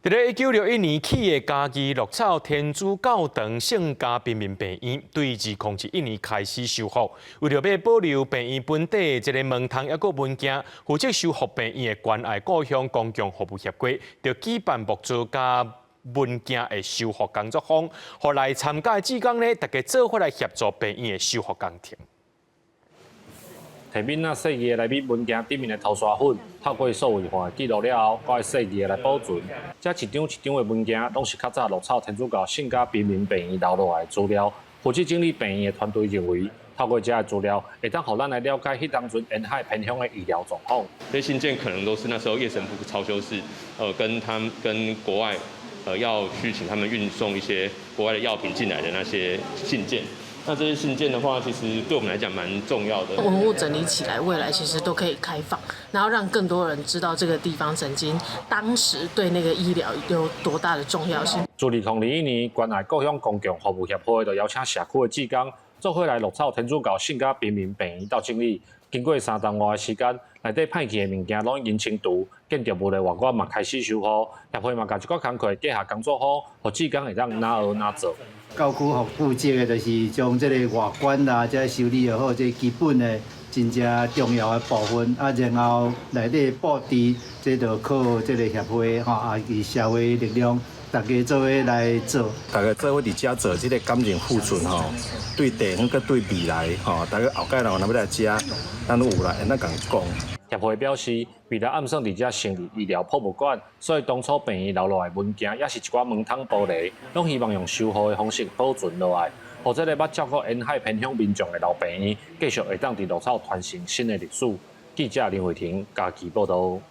佇咧1961年起的嘉義鹿草天主教堂聖家平民病院，對2021年開始修復。為著欲保留病院本底這个門窗抑閣文件，負責修復病院的關愛故鄉公共服務協會，就舉辦木作佮文件的修復工作坊，予來參加的志工呢，大家做伙來協助病院的修復工程。提敏仔細緻的來比文件頂面的塗刷粉，透過數位化的記錄了後，閣愛細緻的來保存。這一張一張的文件，攏是較早鹿草天主教聖家平民病院留落來的資料。負責整理病院的團隊認為，透過這个資料，會當予咱來了解彼當陣沿海偏鄉的醫療狀況。這些信件可能都是那時候葉神父曹修士，跟他們跟國外，要去請他們運送一些國外的藥品進來的那些信件。那這些信件的話，其實對我們來講蠻重要的。文物整理起來，未來其實都可以開放，然後讓更多人知道這個地方曾經當時對那個醫療有多大的重要性。自2021年，關愛故鄉公共服務協會就邀請社區的志工，做伙來鹿草天主教聖家平民病院鬥整理。經過3冬外的時間，內底歹去的物件攏已經清除，建築物的外觀嘛開始修復。協會嘛共一寡工課結合工作坊，予志工會當哪學哪做。教區服負責的，就是將這个外觀啦，這修理好，這基本的真正重要的部分，啊，然後內底布置，這就靠這个協會吼，啊，以社會力量，大家做伙來做。大家做伙佇遮做這个感情互存吼，對地方佮對未來吼，大家後蓋人若欲來遮，咱攏有來會當共講。協會表示，未來暗算佇遮成立醫療博物館，所以當初病院留落來文件，抑是一寡門窗玻璃，攏希望用修復的方式保存落來，予這个捌照顧沿海偏鄉民眾的老病院，繼續會當佇鹿草傳承新的歷史。記者林慧婷嘉義報導。